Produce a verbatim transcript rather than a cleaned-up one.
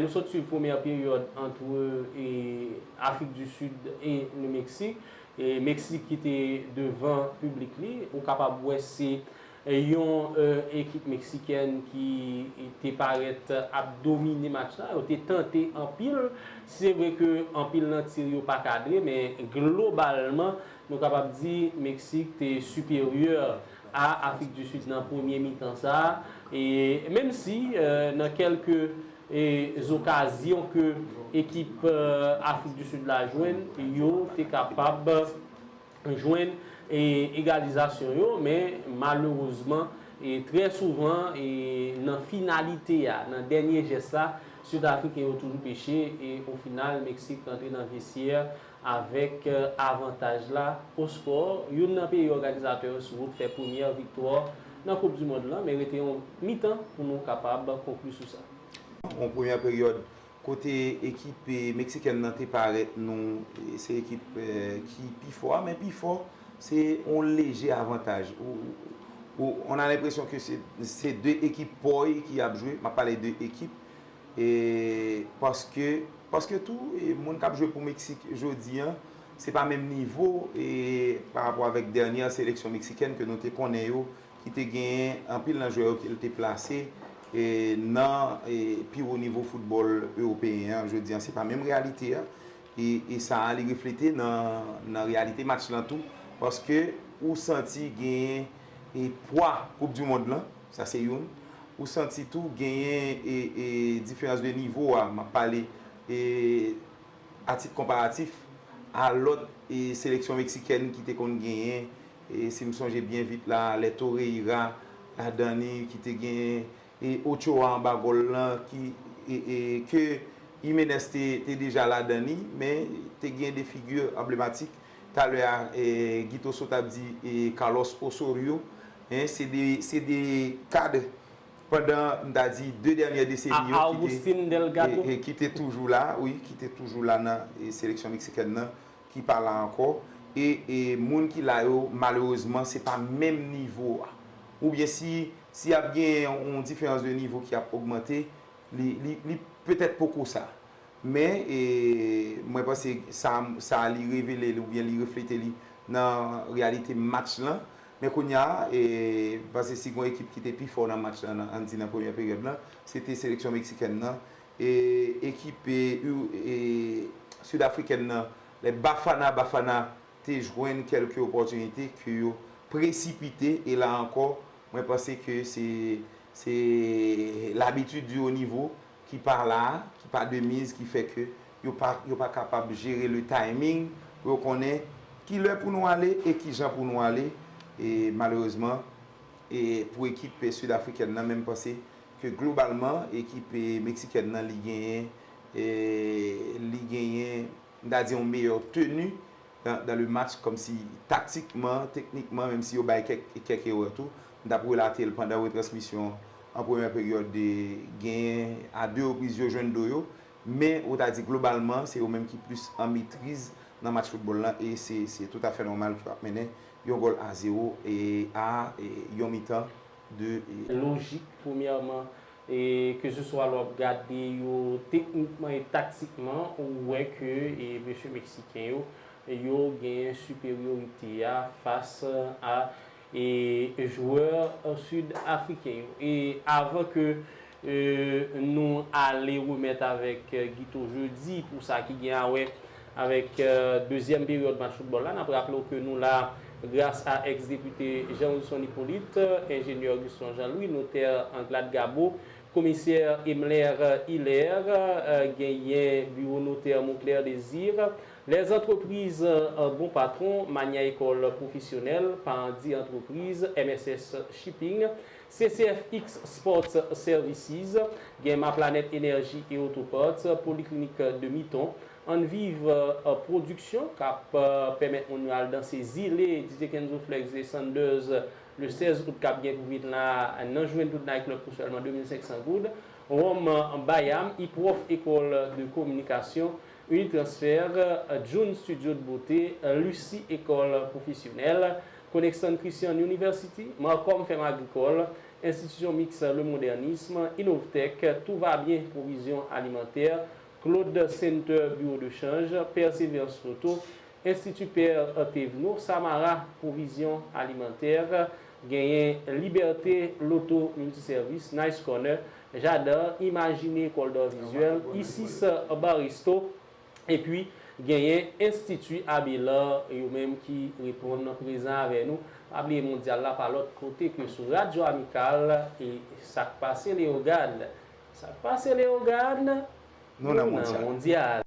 Nou sot swiv premyè peryòd ant e, Afrik di Sid e le Meksik. E Meksik ki te devan piblik li, ou kapab wè se e, yon e, ekip meksikèn ki te parèt ap domine match la. Yo te tante anpil. Se vre ke anpil nan tir yo pa kadre, men globalman, nou kapab di Meksik te siperyè a Afrik di Sid nan premye mitan sa a. E menm si e, nan kèlke e, zokazyon ke ekip e, Afrik di Sid la jwenn, yo te kapab jwenn e, egalizasyon yo, men malerezman, e, trè souvan, e, nan finalite a, nan dènye jès la, Sid Afriken yo toujou peche, e o final, Meksik rantre nan vestyè avèk e, avantaj la o skò. Youn nan peyi òganizatè yo sou wout fè premyè viktwa nan Koup di Mond lan, men rete yon mitan pou nou kapab konkli sou sa. Yon premyè peryòd kote ekip e, meksikèn nan te parèt nou, e, se ekip e, ki pi fò a, men pi fò, se yon leje avantaj. Ou, ou, ou, on a lenpresyon ke se, se de ekip pòy ki ap jwe, m ap pale de ekip, e, paske, paske tou, e, moun k ap jwe pou Meksik jodi an, se pa menm nivo, e, pa rapò avèk dènyè seleksyon meksikèn ke nou te konnen yo, ki te genyen anpil nan jwè yo ke l te plase e, nan e, pi wo nivo foutbòl ewopeyen an. Jodi an, se pa menm reyalite a. E, e sa a, li reflete nan, nan reyalite match lan tou. Paske ou santi genyen e, pwa Koup di Mond lan, sa se youn. Ou santi tou genyen e, e, diferans de nivo a, m ap pale e, a tit konparatif, a lòt e, seleksyon meksikèn ki te konn genyen, e, si m sonje byen vit la, lè Torreira ladan li, ki te genyen e, Ochoa anba gòl lan, ki, e, e, ke Jiménez te, te deja ladan li, men te gen de figi anblematik. Talè a, e, Guito sot ap di e, Carlos Osorio, en, se de, se de kad pandan, m ta di, de dènyè deseni yo ki te, Augustin Delgado. E, e, ki te toujou la, wi, ki te toujou la nan e, seleksyon meksikèn nan, ki pa la ankò. E, e moun ki la yo, malerezman, se pa menm nivo a. Oubyen si, si ap gen yon diferans de nivo ki ap ogmante, li, li, li petèt poko sa. Men, e, mwen panse sa, sa li revele li oubyen li reflete li nan reyalite match lan. Men kounye a, e, m panse si gon ekip ki te pi fò nan match lan, nan, ann di nan premyè peryòd lan, se te seleksyon meksikèn nan. E, ekip e, e, sidafrikèn nan, lè Bafana Bafana te jwenn kèlke opòtinite ke yo presipite, e la ankò, mwen panse ke se, se labitid di o nivo ki pa la, ki pa de miz, ki fè ke yo pa, yo pa kapab jere le timing pou yo konnen ki lè pou nou ale e ki jan pou nou ale. E malerezman, e pou ekip sidafrikèn nan, men m panse ke globalman, ekip e, meksikèn nan, li genyen, e, li genyen, m ta di, yon meyè teni dans, dans le match, kòmsi taktikman, teknikman, menm si yo bay kèk, kèk erè tou. M t ap relate l pandan retransmisyon an, an premyè peryòd, e, genyen a de repriz yo jwenn do yo, men ou ta di globalman, se yo menm ki plis an metriz nan match foutbòl lan, e se, se toutafè nòmal ke yo ap mennen yon gòl a zewo e a, e, yon mitan de, e, lojik, premyèman, e keseswa lè w ap gade yo teknikman e taktikman, ou wè ke e mesye meksiken yo, yo genyen siperyorite a fas a e jwè sid afriken yo. E avan ke e nou ale remèt avèk Guito Jeudi pou sa ki gen a wè avèk e dezyèm peryòd match foutbòl la, n ap raple w ke nou la gras a èks depite Jean Wilson Hyppolite, enjenyè Guston Jean Louis, notè Anglade Gabo, komisè Emler Hilaire, e genyen biwo notè Moclair Désir, lèzantrepriz e Bon Patron, Mania École Professionnelle, Paandi Entreprise, M S S Shipping, C C F X Sports Services, gen Ma Planète Énergie et Auto Parts, Poliklinik de Miton, Ann Viv e Pwodiksyon k ap e pèmèt moun yo al danse Zile, D J Kenzo Flex e Sanders, le sèz out k ap gen pou vin la, nan jwenn tout night club pou sèlman de mil senk san goud. Wòm Bayam, Iprof École de Communication, Unitransfer, June Studio de Beauté, Lucie École Professionnelle, Connection Christian University, Marcom Fèm Agrikòl, Institution Mixte Le Modernisme, Innovtech, Tout va bien, Provision Alimentaire, Claude Center, Bureau de Change, Persévérance Photo, Institut Père Thévenot, Samara, Provision Alimentaire, genyen Liberté Loto Multiservice, Nice Corner, Jardin, Imagine, École d'Art Visuel, Isis, Baristo, epi genyen Institut Abelard, yo menm ki reponn prezan avè nou. Pa bliye Mondyal la pa lòt kote ke sou Radyo Amikal. E sa k pase Leogane? Sa k pase Leogane? Nou nan Mondyal. Mondyal.